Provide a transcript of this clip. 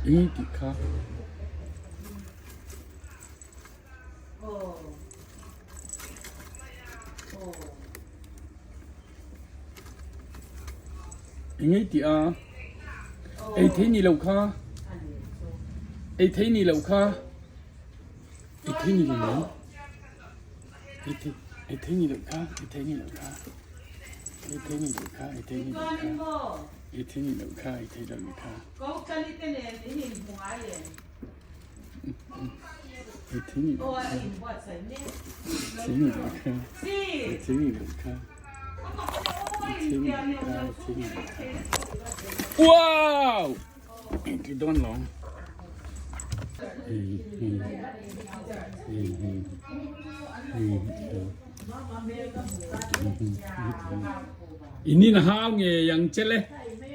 Eng tih kha. Eng ei tih a. Ei thei ni lo kha. Ei thei ni lo kha. Ei thei ni lo. Ei thei ei thei ni lo kha. Ei thei ni lo kha. Ei thei ni lo kha. Ei thei ni lo kha. Ei thei ni lo kha. Ei thei lo ni kha. Ei thei ni lo kha. Ei thei ni lo kha. Ei thei ni lo kha. Ei thei ni lo kha. Ei thei ni lo kha. Wow! Ti dawn lo. Inin hau nge yang che le.